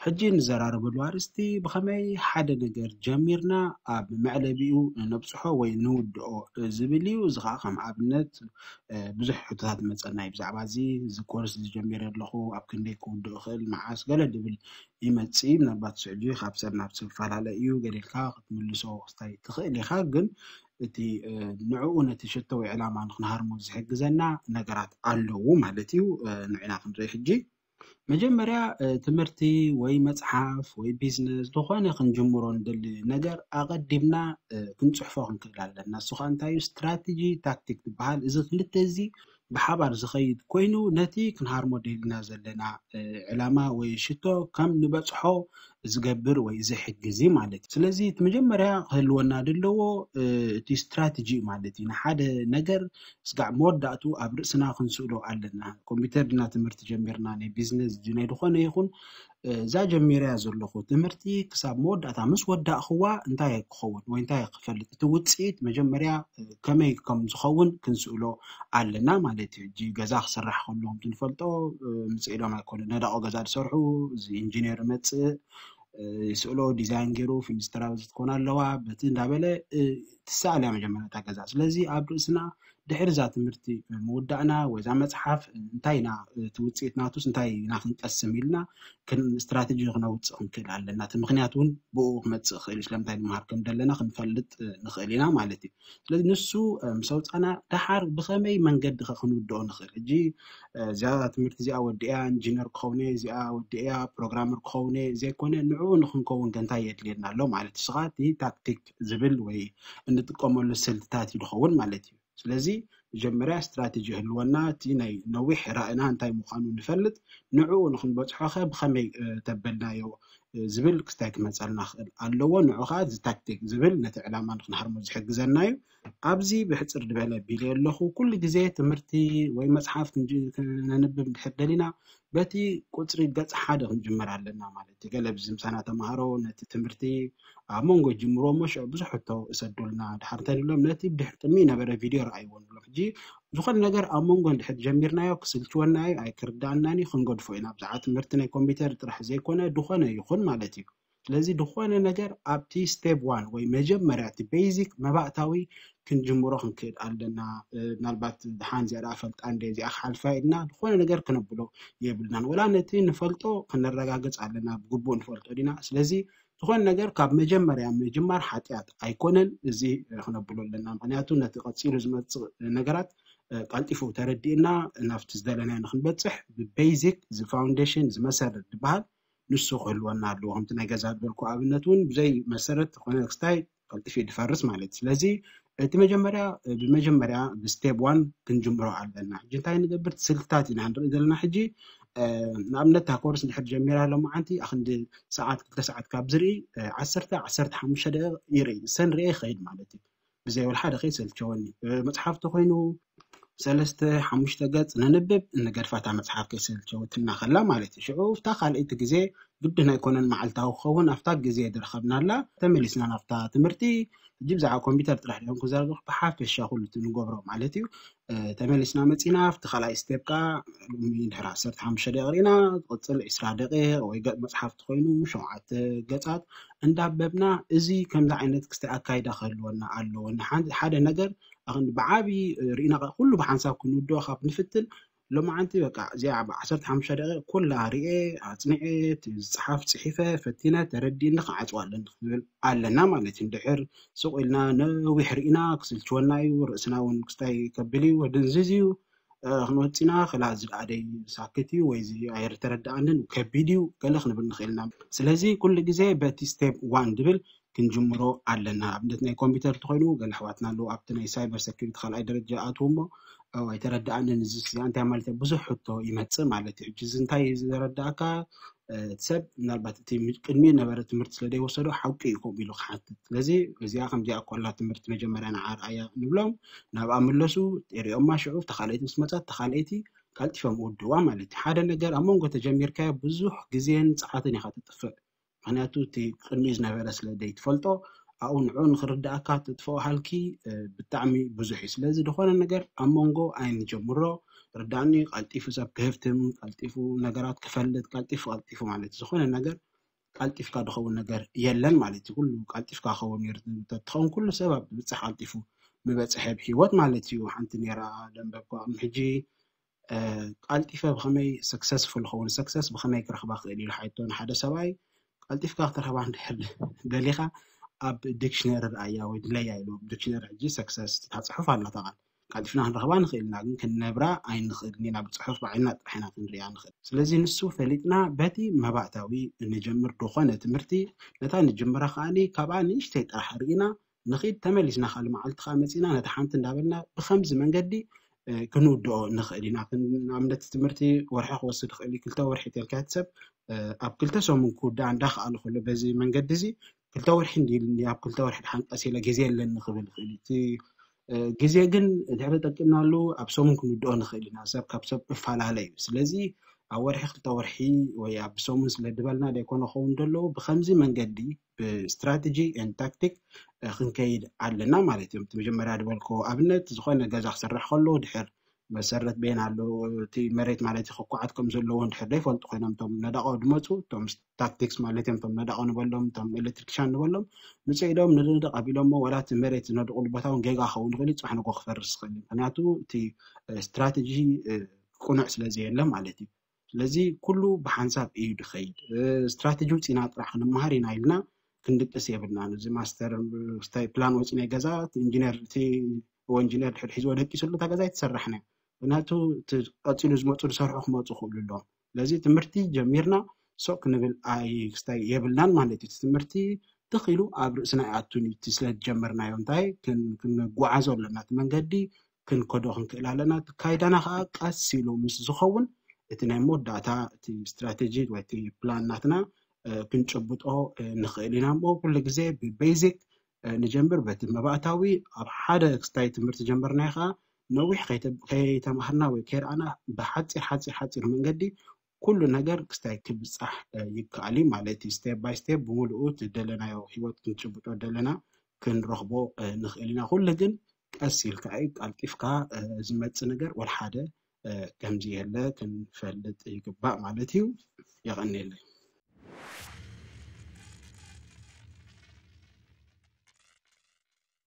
ሕጂ ንዘራረበሉ ኣርእስቲ ብኸመይ ሓደ ነገር ጀሚርና ኣብ መዕለቢኡ ነብጽሖ ወይ ንውድኦ ዝብል እዩ። እዚ ከዓ ከም ኣብነት ብዙሕ ሕቶታት መጸና እዩ ብዛዕባ እዚ። እዚ ኮርስ ዝጀሚረ ኣለኹ፣ ኣብ ክንደይ ክውድኦ ይኽእል፣ መዓስ ገለ ድብል ይመጽእ። ምናልባት ስዕጂ ካብ ሰብ ናብ ሰብ ፈላለ እዩ፣ ገሊልካ ክትምልሶ ክስታይ ትኽእል ኢኻ። ግን እቲ ንዕኡ ነቲ ሽቶ ወይ ዕላማ ንክንሃርሞ ዝሕግዘና ነገራት ኣለዉ ማለት እዩ። ንዕና ክንርኢ ሕጂ መጀመርያ ትምህርቲ ወይ መፅሓፍ ወይ ቢዝነስ ዝኾነ ክንጅምሮ ንደሊ ነገር ኣቐዲምና ክንፅሕፎ ክንክእል ኣለና። እሱ ከዓ እንታይ እዩ? ስትራቴጂ ታክቲክ ዝበሃል። እዚ ክልተ እዚ ብሓባር ዝኸይድ ኮይኑ ነቲ ክንሃርሞ ደሊና ዘለና ዕላማ ወይ ሽቶ ከም ንበፅሖ ዝገብር ወይ ዝሕግዝ ማለት እዩ። ስለዚ እቲ መጀመርያ ክህልወና ዘለዎ እቲ ስትራቴጂ ማለት እዩ። ንሓደ ነገር ስጋዕ መወዳእቱ ኣብ ርእስና ክንስእሎ ኣለና። ኮምፒውተር ድና ትምህርቲ ጀሚርና ናይ ቢዝነስ ናይ ዝኾነ ይኹን እዛ ጀሚርያ ዘለኹ ትምህርቲ ክሳብ መወዳእታ ምስ ወዳእኽዋ እንታይ ክኸውን ወይ እንታይ ክፈልጥ እቲ ውፅኢት መጀመርያ ከመይ ከም ዝኸውን ክንስእሎ ኣለና ማለት እዩ። ሕጂ ገዛ ክስራሕ ከሎ ንፈልጦ ምፅኢሎም ኣይኮነ ነዳቆ ገዛ ዝሰርሑ እዚ ኢንጂነር መፅእ ይስእሎ ዲዛይን ገይሩ ፊልም ስትራውዝ ትኮን ኣለዋ በቲ እንዳበለ ትሰኣል እያ መጀመርያ እታ ገዛ። ስለዚ ኣብ ርእስና ድሕሪ እዛ ትምህርቲ ምውዳእና ወይ እዛ መፅሓፍ እንታይ ኢና እቲ ውፅኢት ናቱስ እንታይ ኢና ክንቀስም ኢልና ስትራቴጂ ክነውፅእ ክንክእል ኣለና። እቲ ምክንያት እውን ብኡ ክመፅእ ክእል እዩ። ስለምንታይ ንምሃር ከም ዘለና ክንፈልጥ ንኽእል ኢና ማለት እዩ። ስለዚ ንሱ ምስ ኣውፃና ደሓር ብኸመይ መንገዲ ከ ክንውድኦ ንኽእል? ሕጂ እዚኣ ትምህርቲ እዚኣ ወዲእያ ኢንጂነር ክኸውን እየ፣ እዚኣ ወዲእያ ፕሮግራመር ክኸውን እየ ዘይኮነ ንዕኡ ንክንከውን ከ እንታይ የድልየና ኣሎ ማለት እዩ። ስኻ እቲ ታክቲክ ዝብል ወይ እንጥቀመሉ ስልትታት እዩ ዝኸውን ማለት እዩ። ስለዚ መጀመርያ ስትራቴጂ ይህልወና፣ እቲ ናይ ነዊሕ ራእና እንታይ ምዃኑ ንፈልጥ፣ ንዕኡ ንክንበፅሖ ከ ብኸመይ ተበልናዮ ዝብል ክስታይ ክመፀልና ክእል ኣለዎ። ንዑ ከዓ እዚ ታክቲክ ዝብል ነቲ ዕላማ ንክንሃርሞ ዝሕግዘና እዩ። ኣብዚ ብሕፅር ዝበለ ቢለ ኣለኹ። ኩሉ ግዜ ትምህርቲ ወይ መፅሓፍ ነንብብ እንድሕር ደሊና በቲ ቁፅሪ ገፅ ሓደ ክንጅምር ኣለና ማለት እዩ። ገለ ብዚ ምሳና ተምሃሮ ነቲ ትምህርቲ ኣብ መንጎ ጅምሮ እሞ ሽዑ ብዙሕ ሕቶ እሰዱልና ድሓር እንተንብሎም ነቲ ብድሕር ቅድሚ ነበረ ቪድዮ ረኣይዎ ንብሎም። ሕጂ ዝኾነ ነገር ኣብ መንጎ እንድሕር ጀሚርናዮ ክስልችወና እዩ፣ ኣይክርዳእናን እዩ፣ ክንገድፎ ኢና። ብዛዕባ ትምህርቲ ናይ ኮምፒውተር ጥራሕ ዘይኮነ ድኾነ ይኹን ማለት እዩ። ስለዚ ድኾነ ነገር ኣብቲ ስቴፕ ዋን ወይ መጀመርያ እቲ ቤዚክ መባእታዊ ክንጅምሮ ክንክእል ኣለና። ምናልባት ድሓን እዚኣ ደኣ ፈልጣ እንደ እዚኣ ክሓልፋ ኢልና ድኾነ ነገር ክነብሎ የብልናን። ወላ ነቲ ንፈልጦ ክነረጋግፅ ኣለና፣ ብግቡእ ንፈልጦ ዲና። ስለዚ ዝኾነ ነገር ካብ መጀመርያ ምጅማር ሓጢኣት ኣይኮነን። እዚ ክነብሎ ኣለና፣ ምክንያቱ ነቲ ቀፂሉ ዝመፅእ ነገራት ቀልጢፉ ተረዲእና ናብቲ ዝደለናዮ ንክንበፅሕ ብቤዚክ እዚ ፋውንዴሽን እዚ መሰረት ዝበሃል ንሱ ክህልወና ኣለዎ። ከምቲ ናይ ገዛ ዝበልኩ ኣብነት እውን ብዘይ መሰረት ዝኾነ ክስታይ ቀልጢፉ ድፈርስ ማለት እዩ። ስለዚ እቲ መጀመርያ ብመጀመርያ ብስቴፕ ዋን ክንጅምሮ ኣለና። ሕጂ እንታይ ንገብር? ስልትታት ኢና ንርኢ ዘለና። ሕጂ ንኣብነት እታ ኮርስ እንድሕር ጀሚራ ሎማዓንቲ ኣክንዲ ሰዓት ክልተ ሰዓት ካብ ዝርኢ ዓሰርተ ዓሰርተ ሓሙሽተ ደቂቕ ይርኢ ሰን ርኤ ይኸይድ ማለት እዩ። ብዘይ ወላ ሓደ ከይሰልቸወኒ መፅሓፍ ተኮይኑ ሰለስተ ሓሙሽተ ገፅ ነንብብ እንገድፋታ መፅሓፍ ከይሰልቸወትና ከላ ማለት እዩ። ሽዑ እታ ካልኣይቲ ግዜ ግድን ኣይኮነን መዓልታዊ ክኸውን ኣብታ ግዜ ድረኸብናላ ተመሊስና ናብታ ትምህርቲ። ሕጂ ብዛዕባ ኮምፒውተር ጥራሕ ዲኹም ክዛረብ ብሓፈሻ ኩሉ እቲ ንገብሮ ማለት እዩ። ተመሊስና መፂና ኣብቲ ካልኣይ ስቴፕ ከዓ ሎሚ ድሕሪ ዓሰርተ ሓሙሽተ ደቂቕ ርኢና ዝቕፅል ዕስራ ደቂቕ ወይ ገፅ መፅሓፍ ተኮይኑ ሸውዓተ ገፃት እንዳበብና እዚ ከምዚ ዓይነት ክስተ ኣካይዳ ክህልወና ኣለዎ። ሓደ ነገር ብዓብዪ ርኢና ኩሉ ብሓንሳብ ክንውድኦ ካብ ንፍትን ሎማዓንቲ በቃ እዚኣ ዓሰርተ ሓሙሽተ ደቂቕ ኩላ ርኤ ኣፅኒዐ ዝፅሓፍ ፅሒፈ ፈቲነ ተረዲእኒ ክዓፅዋ ኣለኒ ክብል ኣለና ማለት እዩ። እንድሕር ስቕ ኢልና ነዊሕ ርኢና ክስልችወና እዩ። ርእስና እውን ክስታይ ከብል እዩ፣ ድንዝዝ እዩ። ክንወፅና ክላ እዚ ደኣደይ ሳክት እዩ ወይ እዚ ኣይተረዳኣንን ከቢድ እዩ ገለ ክንብል ንኽእል ኢና። ስለዚ ኩሉ ግዜ በቲ ስቴፕ ዋን ድብል ክንጅምሮ ኣለና። ኣብነት ናይ ኮምፒውተር ተኮይኑ ገለ ኣሕዋትና ኣለዉ ኣብቲ ናይ ሳይበር ሰኪሪቲ ካልኣይ ደረጃ ኣትዉ እሞ ኣይተረዳኣንን እዚ እዚኣ እንታይ ማለት ብዙሕ ሕቶ ይመፅእ ማለት እዩ። ሕጂ እዚ እንታይ እዩ ዘረዳእካ? ሰብ ምናልባት እቲ ቅድሚ ነበረ ትምህርቲ ስለ ዘይወሰዶ ሓቂ እዩ ከምኡ ኢሉ ክሓትት። ስለዚ እዚኣ ከምዚኣ ኮላ ትምህርቲ መጀመርያ ንዓርኣያ ንብሎም ናብኣ ምለሱ ሪኦማ ሽዑ ተኻልአይቲ ምስ መፃት ተኻልአይቲ ቀልጢፎም ውድዋ ማለት እዩ። ሓደ ነገር ኣብ መንጎ ተጀሚርካዮ ብዙሕ ግዜን ፀዓትን ኢኻ ትጥፍእ። ምክንያቱ እቲ ቅድሚኡ ዝነበረ ስለ ዘይትፈልጦ ኣብኡ ንዑ ንክርዳእካ ትጥፍኦ ሃልኪ ብጣዕሚ ብዙሕ እዩ። ስለዚ ዝኾነ ነገር ኣብ መንጎ ኣይንጀምሮ። ርዳእኒ ቀልጢፉ ሰብ ክህፍትም ቀልጢፉ ነገራት ክፈልጥ ቀልጢፉ ቀልጢፉ ማለት ዝኾነ ነገር ቀልጢፍካ ዝኸውን ነገር የለን ማለት እዩ። ኩሉ ቀልጢፍካ ክኸውን ነይሩ እንተትኸውን ኩሉ ሰብ ኣብ ብብፅሕ ቀልጢፉ ምበፅሐ ኣብ ህይወት ማለት እዩ። ሓንቲ ነይራ ደንበ እኳ ሕጂ ቀልጢፈ ብኸመይ ሰክሰስፉል ኸውን ሰክሰስ ብኸመይ ክረኽባ ክእል ኢሉ ሓይቶ ንሓደ ሰብኣይ ቀልጢፍካ ክትረኽባ እንድሕር ደሊኻ ኣብ ዲክሽነሪ ርኣያ ወይ ድለያ ኢሉ ዲክሽነሪ ሕጂ ሰክሰስ ትፅሑፍ ኣለታ ቃል ቀልጢፍና ክንረኽባ ንኽእል ኢና ግን ክንነብራ ኣይንኽእልን ኢና ብፅሑፍ ባዕልና ጥራሕ ኢና ክንሪኣ ንኽእል ስለዚ ንሱ ፈሊጥና በቲ መባእታዊ ንጀምር ዝኾነ ትምህርቲ ነታ ንጅምራ ከዓኒ ካብኣ ንእሽተይ ጥራሕ ርኢና ንኺድ ተመሊስና ካልእ መዓልቲ ከዓ መፂና ነታ ሓንቲ እንዳበልና ብኸምዚ መንገዲ ክንውድኦ ንኽእል ኢና ንኣብነት ትምህርቲ ወርሒ ክወስድ ይኽእል ክልተ ወርሒ ተልካት ሰብ ኣብ ክልተ ሰሙን ክውዳእ እንዳኽኣለ ከሎ በዚ መንገዲ እዚ ክልተ ወርሒ እንዲልኒ ኣብ ክልተ ወርሒ ድሓን ቀስ ኢለ ግዜ የለኒ ክብል ይኽእል እቲ ግዜ ግን ድሕሪ ጠቂምናሉ ኣብ ሰሙን ክንውድኦ ንኽእል ኢና ሰብ ካብ ሰብ እፈላለ እዩ ስለዚ ኣብ ወርሒ ክልተ ወርሒ ወይ ኣብ ሰሙን ስለ ድበልና ደይኮነ ክኸውን ደለዉ ብከምዚ መንገዲ ብስትራቴጂ ን ታክቲክ ክንከይድ ኣለና ማለት እዮም መጀመርያ ድበልኮ ኣብነት ዝኾነ ገዛ ክሰርሕ ከሎ ድሕር መሰረት ቤን ኣሎ እቲ መሬት ማለት ክኳዓት ከም ዘለዎ እንድሕር ዘይፈልጡ ኮይኖም እቶም ነዳቆ ድመፁ እቶም ታክቲክስ ማለት እዮም እቶም ነዳቆ ንበሎም እቶም ኤሌክትሪክሻን ንበሎም ምፅእ ኢሎም ንደቕ ኣቢሎሞ ወላ እቲ መሬት ዝነድቑሉ ቦታ እውን ጌጋ ክኸውን ይኽእል እዩ ፅባሕ ንጎ ክፈርስ ይኽእል እዩ ምክንያቱ እቲ ስትራቴጂ ቅኑዕ ስለ ዘየለ ማለት እዩ ስለዚ ኩሉ ብሓንሳብ እዩ ድኸይድ ስትራቴጂ ውፅኢና ጥራሕ ክንመሃር ኢና ኢልና ክንድቅስ የብልናን እዚ ማስተር ፕላን ወፂ ናይ ገዛ ኢንጂነር እቲ ኢንጂነር ድሕር ሒዝዎ ደቂስሉ እታ ገዛ ኣይትሰራሕን እያ ምክንያቱ ቀፂሉ ዝመፁ ዝሰርሑ ክመፁ ክእሉ ኣለዎም ስለዚ ትምህርቲ ጀሚርና ሶቅ ክንብል ኣይክስታይ የብልናን ማለት እዩ ትምህርቲ ትኽኢሉ ኣብ ርእስና ይኣቱን እዩ ስለ ዝጀመርናዮ እንታይ ክንጓዓዞ ኣለና እቲ መንገዲ ክንከዶ ክንክእል ኣለና እቲ ካይዳና ከዓ ቀስ ኢሉ ምስ ዝኸውን እቲ ናይ መወዳእታ እቲ ስትራቴጂ ወይ እቲ ፕላን ናትና ክንጭብጦ ንኽእል ኢና እሞ ኩሉ ግዜ ብቤዚክ ንጀምር በቲ መባእታዊ ኣብ ሓደ ክስታይ ትምህርቲ ጀመርናዮ ከዓ ነዊሕ ከይተማሃርና ወይ ከይረኣና ብሓፂር ሓፂር ሓፂር መንገዲ ኩሉ ነገር ክስታይ ክብፃሕ ይከኣል እዩ ማለት እዩ step by step ብምሉኡ እቲ ደለናዮ ህይወት ክንጭብጦ ደለና ክንረኽቦ ንኽእል ኢና ኩሉ ግን ቀስ ኢልካ እዩ ቀልጢፍካ ዝመፅእ ነገር ወላ ሓደ ከምዚ የለ ክንፈልጥ ይግባእ ማለት እዩ የቐንየለይ